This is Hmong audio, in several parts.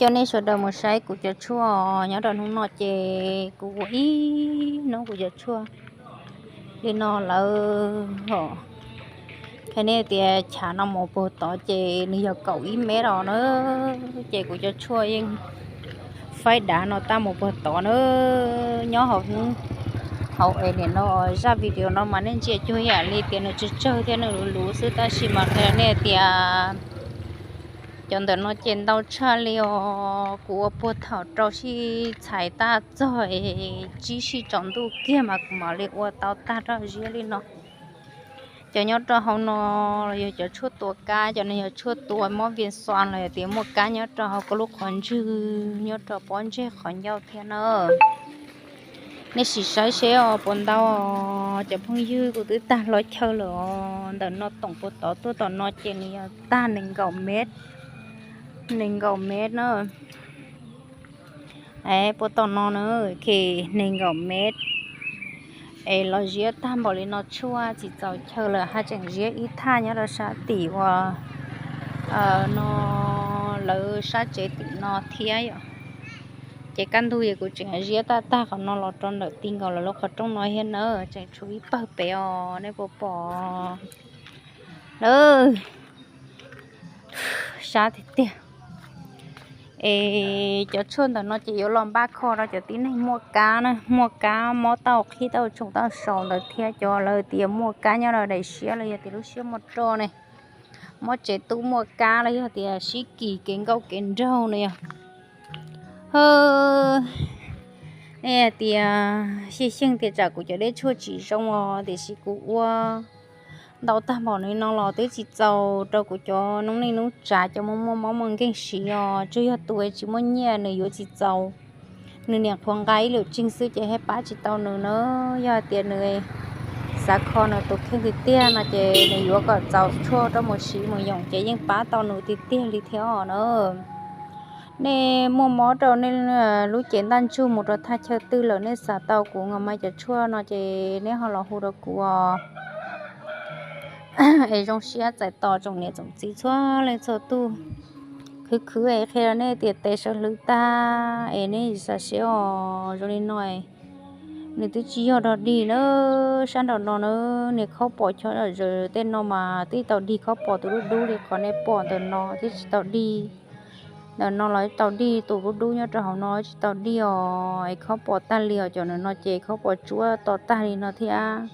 Coj nej sawv daws mus saib kuv cov tshuaj nyob rau hnub no ces kuv ua ib hnub kuv cov tshuaj li no lawm os. Qhia nej tias chav no mus puag tod ces nws yog kaum ib mev os na, ces kuv cov tshuaj yeej faib dav no tab mus puag tod na. Nyob hauv hnub hauv es nim no zaj video no mas nej ntsia cuag yam li tias nws tsawg tsawg thiab nws luv luv xwb, tab sis mas qhia nej tias cov ntawm no ces ntau tshaj li os. Kuv ua puag thaum rau sij txhais tag txog es tsib sij tsaus ntuj kiag mas kuv mam li ua tau tag rau ziab li no. Cov nyob rau hauv no los yog cov tshuaj tua kab, cov no yog tshuaj tua mob viêm xoang los yog tias muaj kab nyob rau hauv koj lub qhov ntswg, nyob rau pob ntseg qhov ncauj thiab na. Nej sim saib seb os, puas ntau os cov phooj ywg, kuv twb tag hlo chaw lawm os. Ntawm no toom puag tod tuaj tom no ces nws yog tag nees nkaum mev, nees nkaum mev na. Puag tom no na, nees nkaum mev. Es los ziab tag npaum li no tshuaj tsis txaus chaw lawm haj tseem ziab ib thaj nyob rau sab tim uas no, lawv sab tsev tim no thiab yom. Ces kaj ntug es kuv tseem ziab tag tag qhov no los rau ntawm ti nkaus lawv lub qhov rooj no thiab na, tseem tshuav ib pawg pem os, nej puas pom na. Sab tiag tiag. Es cov tshuaj ntawm no ces yuav los npaj kho rau cov tib neeg muaj kab na, muaj kab mob tau qhib tau tsoom tau saus ntawd thiab cov lawv tias muaj kab nyob rau daim siab los yog tias lub siab muaj roj ne, mob tsev tub muaj kab los yog tias sib kis kev nkauj kev nraug no yog. Nej tias xyej xyeej tias tsam kuv cov dej tshuaj tsis zoo os, tiam sis kuv ua ntau tag npaum li no los twb tsis txaus rau kuv cov noob neej noob tsav cov muaj muaj mob muaj nkeeg siv os. Tsuas yog tus tsis muaj nyiaj nws yuav tsis txaus, nws niam qhuav nqa ib lwm tseeg xwb ces thiaj pab tsis tau nws na. Yog hais tias nws xav kho nws tus kheej tiag tiag no ces nws yuav kom txaus tshuaj rau mus siv mus yoom ces yeej pab tau nws tiag tiag li thiab os na. Nej muaj mob rau nej lub cev ntaj ntsug mus rau thaj chaw twg lawm, nej xav tau kuv Nkauj Maiv cov tshuaj no ces nej ho los hu rau kuv os. Es zoo siab txais tos tsoom niam tsoom txiv txhua leej txhua tus. Khwv khwv es qhia rau nej tias tes sawv hlwv tag es nej xav siab os. Zoo li no, nws twb tsis yog dog dig na, sab nraum no na, niag khaub pom chob zom zaws tej no mas twb tau dig khaub pom tus dub dub li qhov nej pom ntawm no twb tsis tau dig. Ntawm no los tau dig, tus dub dub nyob rau hauv no tsis tau dig os, es khaub pom tag li os. Cov ntawm no ces khaub pom tsuab to tag li no thiab.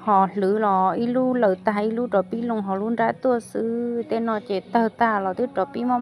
Ho hlwv los ib lub lawm tag ib lub rov pib loo hauv lub nrab tuaj xwb, tej no ces tawg tag los twb rov pib mob